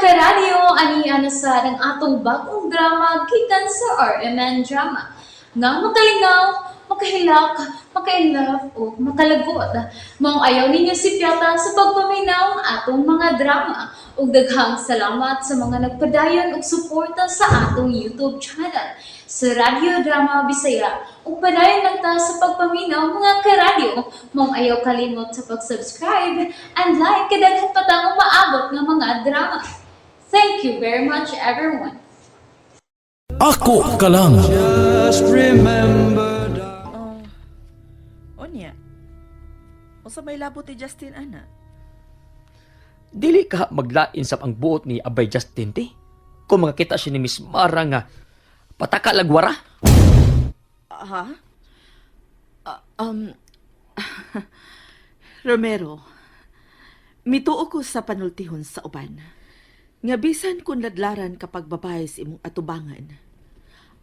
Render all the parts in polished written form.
Karadyo, ani ana sa ang atong bagong drama gikan sa RMN Drama. Nga makalingaw, makahilak, maka-inlove o makalagot. Maong ayaw ninyo sipyata sa pagpaminaw ang atong mga drama. Ug daghang salamat sa mga nagpadayon og suporta sa atong YouTube channel sa Radyo Drama Bisaya. Ug padayon lang ta sa pagpaminaw, mga karadyo. Maong ayaw kalimot sa pag-subscribe and like kay daghan pa tang umaabot nga mga drama. Thank you very much, everyone. Ako ka lang. Just remember, Oh. Unya. Unsa may labot ni Justin ana? Dili ka maglain sa ang buot ni Abay Justin ti. Kung makakita siya ni Miss Mara nga pataka lagwara. Ha? Ah, Romero, mituo ko sa panultihon sa uban. Nga bisan kung ladlaran kapag babae sa imong atubangan,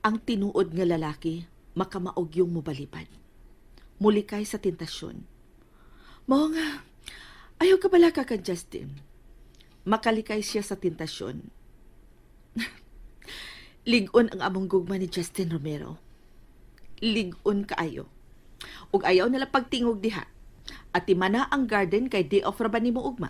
ang tinuod nga lalaki makamaog yung mobalibad. Mulikay sa tentasyon. Mao nga, ayaw ka bala ka kang Justin. Makalikay siya sa tentasyon. Ligon ang among gugma ni Justin, Romero. Ligon kaayo. Ug ayaw nila pagtingog diha. At timana ang garden kay day off ra ba nimo ugma?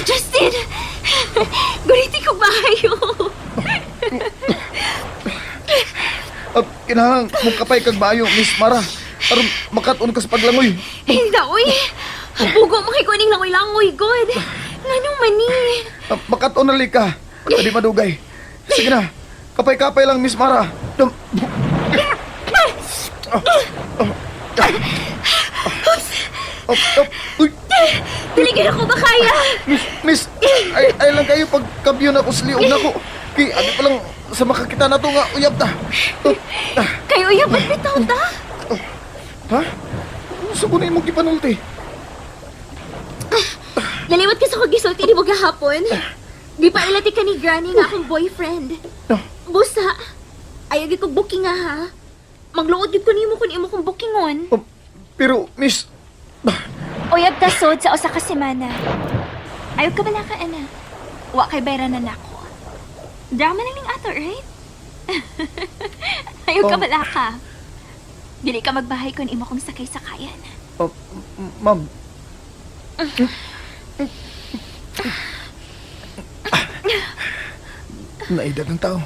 Justin! Guriti ko maayo. At kinahanglan mong kapay kag maayo, Miss Mara. Aron makat-on ka sa paglangoy. Hindi, uy. Bugo mo kay kuning langoy-langoy, God. Nganong mani? Ah, makat-on na ka. Dali madugay. Sige na. Kapay-kapay lang, Miss Mara. Dum. Ah, ah, ah. Oh, oh, uy, Dili gid ako makaya. Miss, Miss, ay lang kayo pagkabyo na ko sa liog na ko. Kay, ano pa lang sa makakita na to nga, uyab ta. Oh, ah, Kayo uyab at bitaw ta. Ha? Sa ko na imong gipanulti? Naliwat ka sa kong gisulti ni mo gahapon. Di pa ilati ka ni Granny nga akong boyfriend. Ah. Busa, ayaw gyud kog booking nga ha. Magluod gyud ko nimo kung imo kong bookingon. Oh, pero, Miss, Uyab ta sod sa usa ka semana. Ayaw ka bala ka, ana. Wa kay bayran na nako. Drama na ning ato, right? Ayaw ka Oh. bala ka. Dili ka magbahay kung imo kong sakay-sakayan. Oh, ma'am. Naidad ng tao.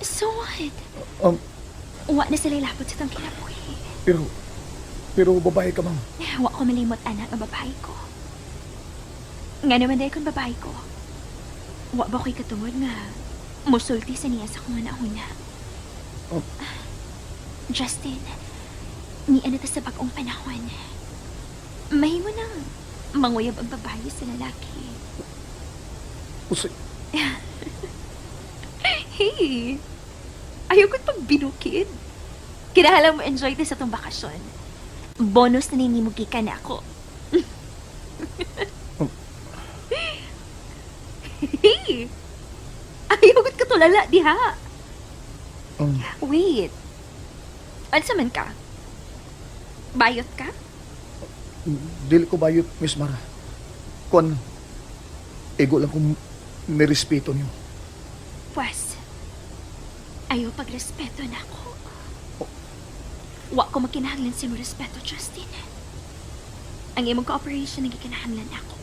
So what? Wa na sila ilapot sa tong kinabuhi. Pero babae ka, ma'am. Wa ko malimot, anak, ang babae ko. Nga naman dahil kung babae ko. Wa ba ko'y katungod nga musulti sa niya sa kung una-una? Oh. Justin, ni ano ta sa bagong panahon. Mahimo nang manguyab ang babae sa lalaki. Usay, Hey! Ayaw ko't pagbinukid. Kinahalang mo enjoy ta sa tong bakasyon. Bonus na ninimugi ka na ako. Hey! Ayaw ko't katulala, diha. Wait. Ano man ka? Bayot ka? Dili ko bayot, Miss Mara. Kuan, ego lang kung nirespeto niyo. Pwes, ayaw pagrespeto na ako. Wa ko makinahanglan sa imong respeto, Justin. Ang imong cooperation ang gikinahanglan ako.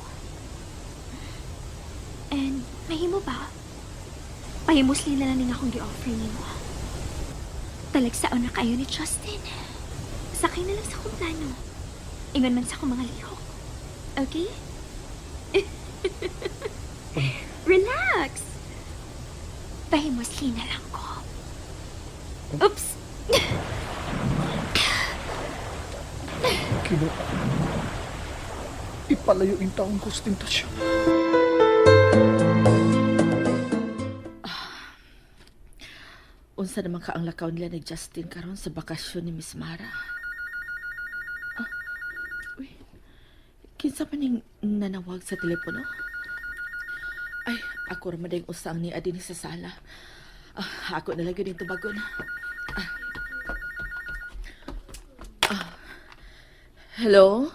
And, mahimo ba? Pahimusli na lang ning akong gi-offer nimo. Talagsaon na kayo ni Justin. Sakay na lang sa akong plano. Ingon man sa akong mga lihok. Okay? Relax! Pahimusli na lang ko. Oops! Kino, ipalayo yung taong ko sa tentasyon. Unsa naman ka ang lakaw nila ni Justin karon sa bakasyon ni Miss Mara? Ah, uy, kinsa man ning nanawag sa telepono? Ay, ako ra man dayong usang ni adin sa sala. Ah, ako na lang gyud ning tubagon. Ah. Hello?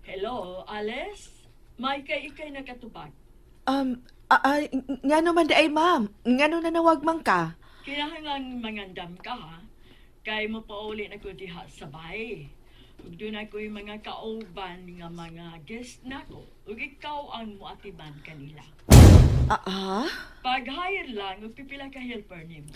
Hello, Alice? May kay ikay nakatubag. Ay, ngano man di ay, ma'am? Ngano nanawag man ka? Kinahanglan mangandam ka ha. Kay mo pauli na ko diha sa bahay. Ug doon na ko'y mga kauban nga mga guest nako. Ug ikaw ang muatiban kanila. Ah, ah? Pag-hire lang og pipila ka helper nimo.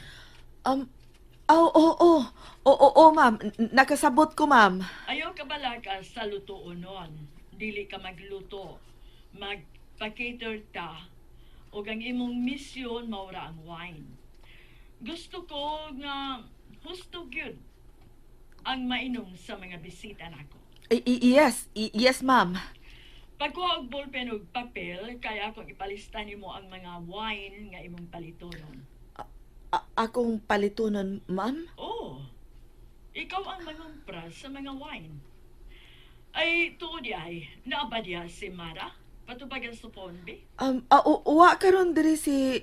Oh, oo, oo. Oo, oo, ma'am. Nakasabot ko, ma'am. Ayaw ka bala ka sa lutoon nun. Dili ka magluto. Magpa-cater ta. Ug ang imong misyon maura ang wine. Gusto ko nga husto gyud ang mainom sa mga bisita nako. Yes, yes, ma'am. Pagkuha og ballpen ug papel, kaya akong ipalista nimo ang mga wine nga imong palitonon. Akong palitunon, ma'am? Oh, ikaw ang mangumpra sa mga wine. Ay, tuod di ay, naaba diya si Mara? Patubagan sa phone, be? Wa karon diri si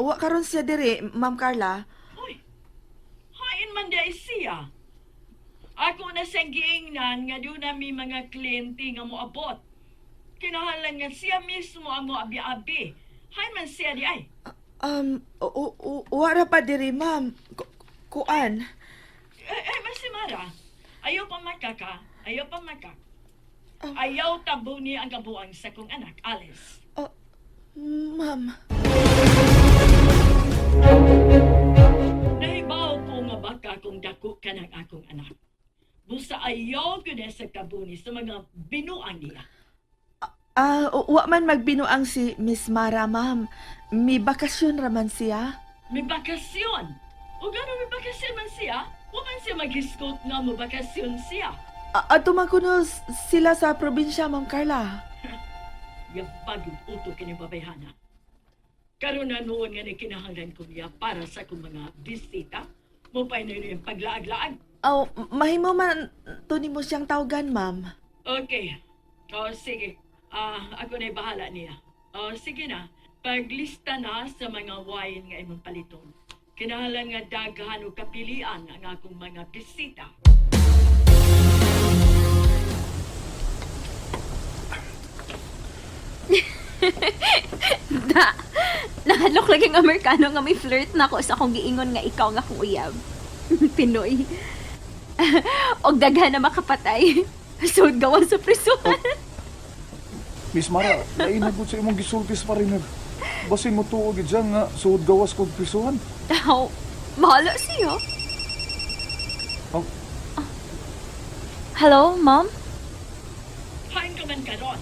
wa karon siya diri, Ma'am Carla. Uy, hain man di ay siya. Ako na siyang giingnan nga doon na may mga kliyente nga moabot. Kinahanglan nga siya mismo ang moabi-abi. Hain man siya di ay. Wa ra pa diri, ma'am. Kuan. Eh, eh, ba si Mara? Ayaw pa makaka. Ayaw pa makak. Ayaw tabuni ang kabuang sa kong anak, Alice. Ah, ma'am. Nahibaw ko nga baka kung dako ka ng akong anak. Busa ayaw ko na sa kabuni sa mga binuang niya. Ah, wa man magbinuang si Miss Mara, ma'am. May bakasyon ra man siya. May bakasyon. O gano'n may bakasyon man siya, wa man siya maghiskot nga mo bakasyon siya. Ato man kuno sila sa probinsya, Ma'am Carla. Yabag yung uto kini babayhana. Karon na noon nga ni kinahanglan ko niya para sa akong mga bisita. Mo pa na yung paglaag-laag. Aw, mahimo man to nimo siyang tawagan, ma'am. Okay. O, sige. Ah, ako na'y bahala niya. O, sige na. Paglista na sa mga wine nga imong paliton. Kinahanglan nga daghan og kapilian ang akong mga bisita. Da, nahadlok lagi ang Amerikano nga may flirt na ako sa akong giingon nga ikaw nga akong uyab. Pinoy. Og daghan na makapatay. Sud gawa sa prisuhan. Miss Mara, lain na gud sa imong gisultis pa rin. Basin mo tuo gid siya nga suod gawas kog prisuhan. Aw, bahala siya. Oh. Hello, ma'am? Hain ka man karon.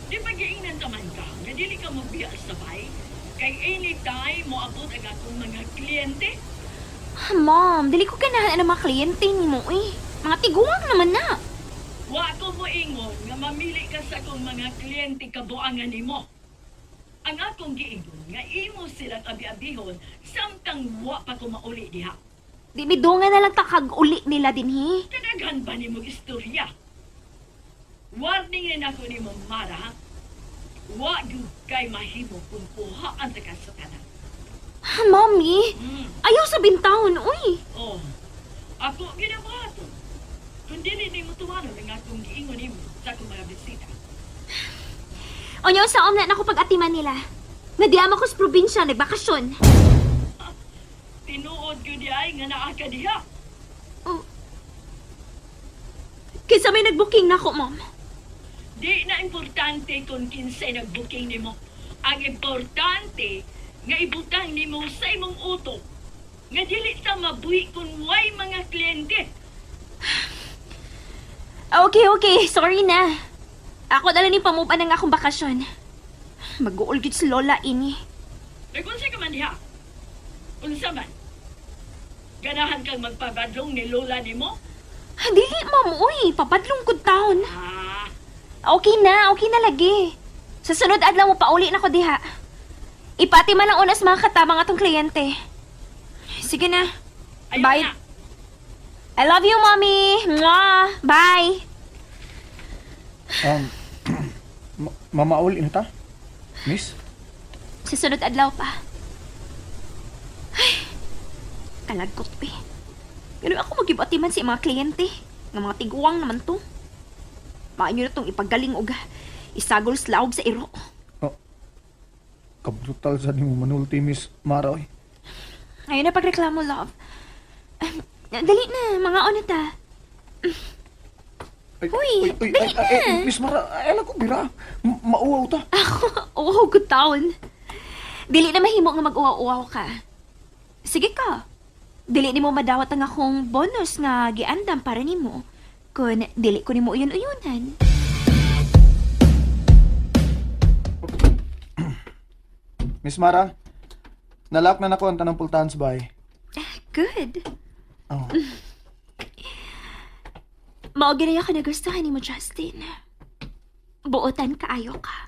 Di ba giingnan ta man ka nga dili ka mobiya sa bay? Kay anytime moabot ang akong mga kliyente. Ah, Ma'am, dili ko ganahan ang mga kliyente nimo eh. Mga tiguang naman na. Wa ko moingon nga mamili ka sa akong mga kliyente kabuangan nimo. Ang akong giingon nga imo silang abi-abihon samtang wa pa ko mauli diha. Di midungan na lang takag uli nila dinhi. Kadaghan ba nimo istorya? Warning na nako nimo Mara, ha? Wa gyud kay mahimo kung kuhaan ta ka sa tanan. Ah, Mommy, ayaw sa bintawon, uy. Oh, ako ginabuhaton. Kung dili nimo tuwanon ang akong giingon nimo sa akong mga bisita. Onya sa omna na ako pag-atiman nila. Nga di ama ko sa probinsya, nagbakasyon. Tinuod gyud di ay nga naa ka diha. Oh. Kinsa may nag-booking na ako, ma'am. Di na importante kung kinsay nag-booking nimo. Ang importante nga ibutang nimo sa imong utok. Nga dili ta mabuhi kung way mga kliyente. Ah, okay, okay. Sorry na. Ako dala ni pamupa ng akong bakasyon. Mag-uul gyud si Lola ini. Nag-unsa ka man diha? Unsa man? Ganahan kang magpabadlong ni Lola nimo? Ah, dili, ma'am. Uy, papadlong kod taon. Ah, Okay na lagi. Sa sunod adlaw mo pauli na ko diha. Ipati man ang unas mga katabang atong kliyente. Sige na. ayaw Bye. na. I love you, mommy. Mwah. Bye. Mamauli na ta? Miss? Sa sunod adlaw pa. Ay, kalagkot eh. Pero ako magibatiman sa mga kliyente. Nga mga tiguang naman to. Maayo na tong ipagaling og isagol sa laog sa iro. Oh, kabrutal sa nimo manulti, Miss Mara, oy. Ngayon na pagreklamo, love. Dali na, mga ona ta. Ay, Uy, ay, ay, dali ay, ay, na. Miss Mara, ay, alam ko, bira. Mauwaw ta. Ako, uwaw good taon. Dili na mahimo nga mag-uwaw-uwaw ka. Sige ka. Dili nimo madawat ang akong bonus nga giandam para nimo. Kun dili ko nimo uyon-uyonan. Miss Mara, nalak na nako ang tanang pultahan sa bahay. Good. Oh. Mao gani ako nagustuhan nimo, Justin. Buotan kaayo ka.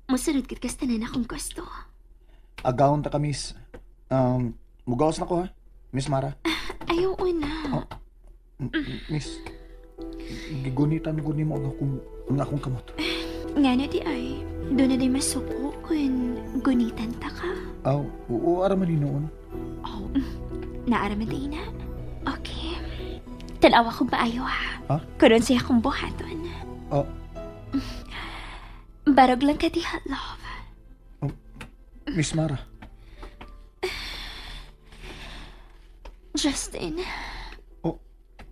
Musunod gid kas tanan akong gusto. Agawon ta ka, Miss. Mugawas na ko, ha? Miss Mara. Ayaw una. Miss, gigunitan ko nimo ang akong kamot. Nga na di ay, doon na di masuko kun gunitan ta ka. Aw, oo, ara man ni noon. Oh, naaraman din na. Okay. Tanawa ko maayo ha. Ha? Karon siya akong buhaton. Oh, Barog lang ka diha, love. Miss Mara. Justin, Oh,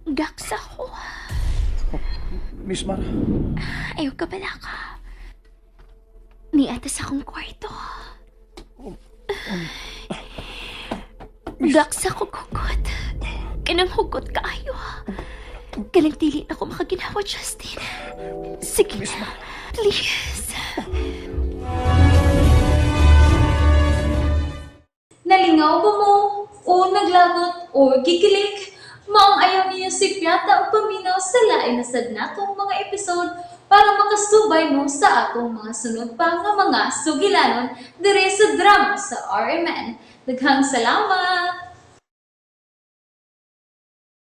gaksa ko. Miss Mara. Ayaw ka pala ka. Niatas akong kwarto. Gaksa ko hugot. Kanang hugot kaayo. Kanang dili na ako makaginawa, Justin. Sige na. Please. Nalingaw ba mo? O naglagot o gikilig? Maong ayaw niyo si Piata ang paminaw sa lain na sad natong mga episode para makasubay mo sa atong mga sunod pa nga mga sugilanon dire sa drama sa RMN. Daghang salamat!